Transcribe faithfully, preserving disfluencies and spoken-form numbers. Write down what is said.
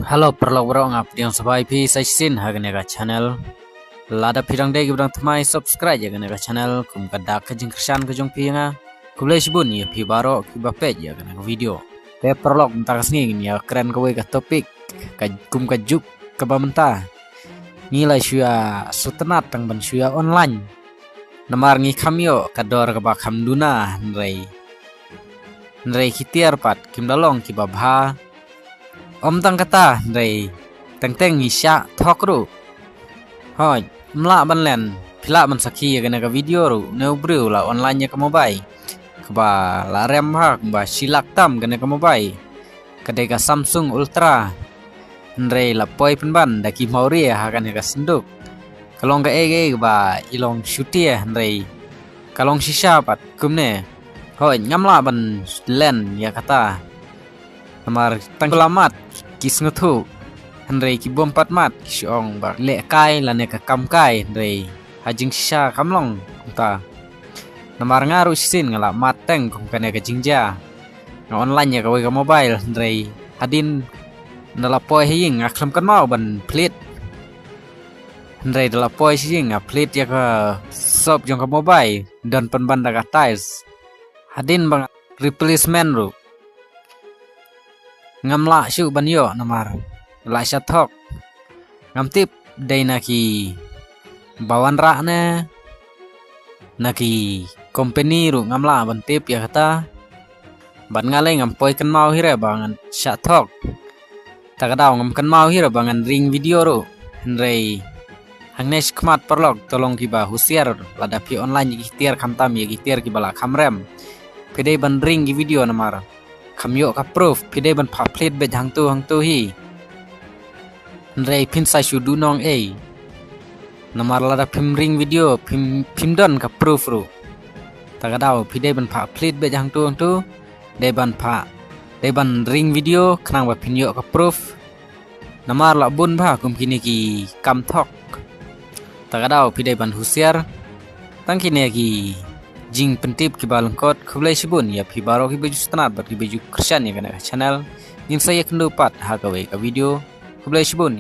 Hello paralok baroh, nga pdiang sngewbha ïa phi sa shisien ha kane ka channel. Lada phi dang dei kiba dang thymmai subscribe ïa kane ka channel kum ka dak ka jingkyrshan ka jong phi ïa nga. Khublei shibun ïa phi baroh kiba peit ïa kane ka video. Te paralok, mynta ka sngi ngin ïa kren kawei ka topic ka kum ka juk kaba mynta. Ngi la shu ïa sngewtynnat tang ban shu ïa online. Namar ngi kham ïoh ka dor kaba kham duna hynrei. Hynrei ki tiar pat kim da long kiba bha. Ym tang kata hynrei teng teng ngi shah thok ruh. Hooid, ym lah ban len, phi lah ban sakhi ïa kane ka video ruh, une u briew la online ïa ka mobile kaba la rem bha, kumba shi lak tam kane ka mobile. Ka dei ka Samsung Ultra. Hynrei la poi pynban da ki mawria ha kane ka synduk. Ka long kaei kaei kaba i long shutia hynrei ka long shisha pat kumne. Hooid, ngam lah ban len ïa kata. Namar tang la mad ki sngewthuh. Hynrei ki bym pat mad ki shu ong ba leh kai lane ka kam kai hynrei ha jingshisha kam long kumta. Namar nga ruh shisien nga la mad teng kum kane ka jingjia. Nga online ïa kawei ka mobile hynrei hadien da la poi ha ïing nga khlem kynmaw ban plie. Hynrei da la poi sha ïing nga plie ïa ka shop jong ka mobile, don pynban da ka tiles. Hadien ba nga replacement ruh ngam lah shuh ban ïoh namar la shah thok. Ngam tip dei na kiba wanrah ne na ki company ruh ngam lah ban tip ïa kata. Bad nga lei ngam poi kynmaw hi re ba ngan shah thok. Ta ka daw ngam kynmaw hi re ba ngan ring video ruh. Hynrei hangne shakhmat paralok to long kiba husiar lada phi online ïa ki tiar khamtam ïa ki tiar kiba la kham rem. Phi dei ban ring ki video namar kham ïoh ka proof, phi dei ban phah plie beit hangto hangto hi. Hynrei phin sa shu duh nong ei. Namar lada phim ring video phim, phim don ka proof ruh. Ta ka daw phi dei ban phah plie beit hangto hangto. Dei ban phah, dei ban ring video khnang ba phin ïoh ka proof. Namar la bun bha kum kine ki kam thok. Ta ka daw phi dei ban husiar. Tang kine ki jingpyntip kiba lyngkot. Khublei shibun ïa phi baroh kiba ju sngewtynnat bad kiba ju kyrshan ïa kane ka channel. Ngin sa ïakynduh pat ha kawei ka video. Khublei shibun.